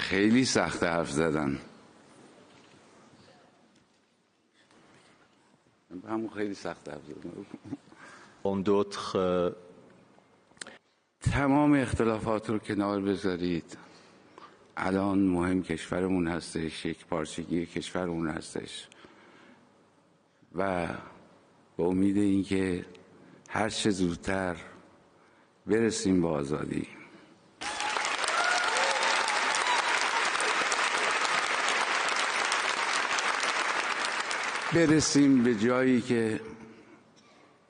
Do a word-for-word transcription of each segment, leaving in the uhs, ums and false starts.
خیلی سخت حرف زدن. همون خیلی سخت حرف زدن. En d'autres, euh, تمام اختلافات رو کنار بذارید. الان مهم کشورمون هستش، یک پارچگی کشورمون هستش و به امید اینکه هر چه زودتر برسیم به آزادی. برسیم به جایی که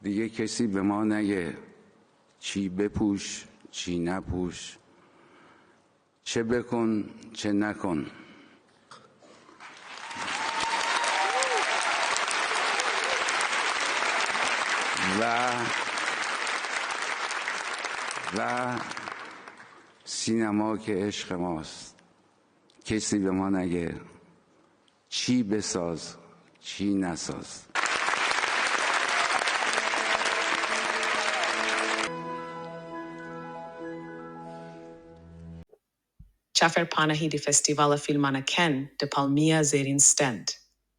دیگه کسی به ما نگه چی بپوش، چی نپوش، چه بکن، چه نکن. و و سینما که عشق ماست، کسی به ما نگه چی بساز، چی نساز. Çafer Panahî di Festîvala Fîlmana Cannes di Palmiya Zêrîn stend.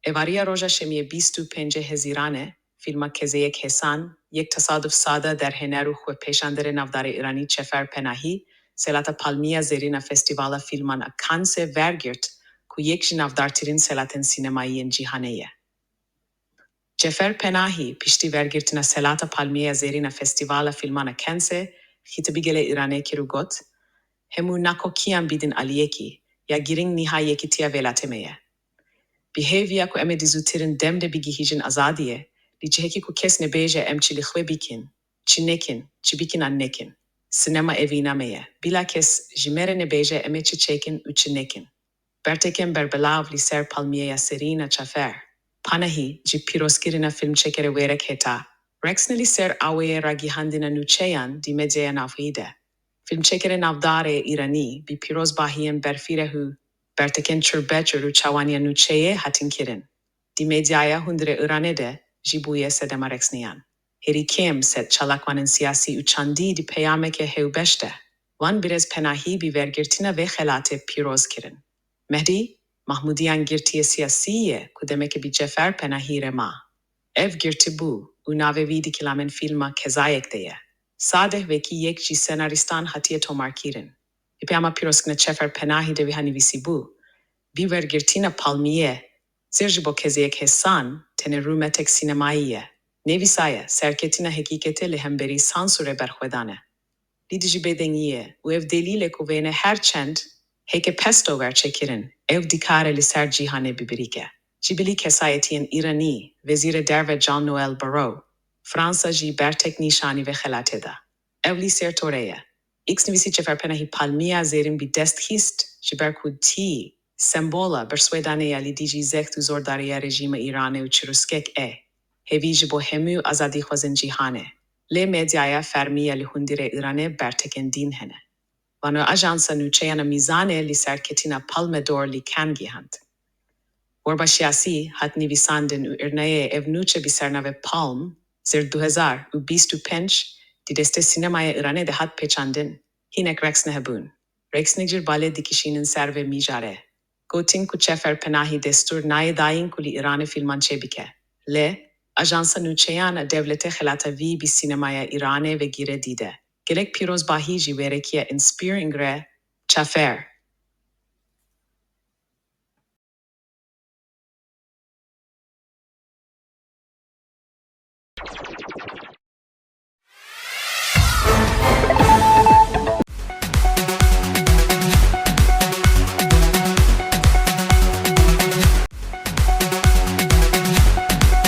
Êvariya roja şemiyê bîst û pêncê Hezîranê, fîlma Kezeyek Hêsan, yek tesaduf sade derhêner û xwepêşanderê navdarê Îranî Çefer Penahî, selata Palmiya Zêrîn a Festîvala Fîlman a Cannesê vergirt, ku yek ji navdartirîn selatên sînemayî yên cîhanê ye. Cefer Penahî piştî vergirtina selata Palmiyeya Zêrîn a Festîvala Fîlman a Cannesê xîtibî gelê Îranê kir û got, Hemû nakokiyan bîdin aliyekî, ya girîng nîha yekîtiya vêlatê me ye. Bi hêviya ku em ê di zûtirin dem de bigihîjin azadiyê, li cihekî ku kes nebêje em çi li xwe bikin, çi nekin, çi bikin an nekin. Sinema evîna me ye. Bila kes ji me re nebêje em ê çi çêkin û çi nekin. Bertekên berbelav li ser Palmiyeya Serîn a Çafer Panahî ji pîrozkirina fîlmçekerê wêrek heta reksne li ser aweyê ragihandina nûçeyan di medyaya navxweyî de. Fîlmçekerê navdar ê Îranî bi pîrozbahiyên berfîreh û bertekên çurbeçur û çawaniya nûçeyê hatin kirin. Di medyaya hundirê Îranê de jî bûye sedema reksniyan. Herî kêm sed çalakvanên siyasî û çandî di peyameke hewbeş de wan birêz Penahî bi vergirtina vê xelatê pîroz kirin. Mehdî Mahmûdiyan girtiyê siyasî ye ku demeke bi Cefer Penahî re ma. Ev girtibû û navê wî di kilamên fîlma Kezayek de ye. Sadeh wekî yek ji senarîstan hatiye tomarkirin. Di peyama pîrozkirina Çefer Penahî de wiha nivîsîbû, Bi vergirtina Palmiye, Zêr ji bo Kezeyek Hêsan tenê rûmetek sînemayî ye. Nivîsaye, serketina hekîketê li hemberî sansûrê berxwe dane. Li dijî bêdengiyê û ev delîl e ku wêne her çend heke pesto werçe kirin, ew dikare li ser cîhanê bibirîke. Ji bilî kesayetiyên Îranî, Wezîrê Derve Jean-Noel Barrot, Fransa jî bertek nîşanî vê xelatê da. Ew li ser tore ye. X nivîsî Cefer Penahî Palmiya Zêrîn bi dest xist, ji ber ku tî sembola berswêdanê ya li dijî zext û zordariya rejîma Îranê û çirûskek e. Hêvî ji bo hemû azadîxwazên cîhanê. Lê medyaya fermî ya li hundirê Îranê bertekên dîn hene. Vano ajansa nûçeyan a Mîzanê li serketina Palme d'Or li Cannes gihand. Werba siyasî hat nivîsandin û îrnayê ev nûçe bi sernavê Palm, Zêr du hezar û bîst û pênc, di destê sînemaya Îranê de hat pêçandin. Hinek reksne hebûn. Reksnêcir balê dikişînin ser vê mijarê. Gotin ku Çefer Penahî destûr nayê dayîn ku li Îranê fîlman çêbike. Lê, ajansa nûçeyan a dewletê xelata vî bi sînemaya Îranê ve gîre dîde. Gelek pîrozbahî ji wêrekiya Inspiring re Çafer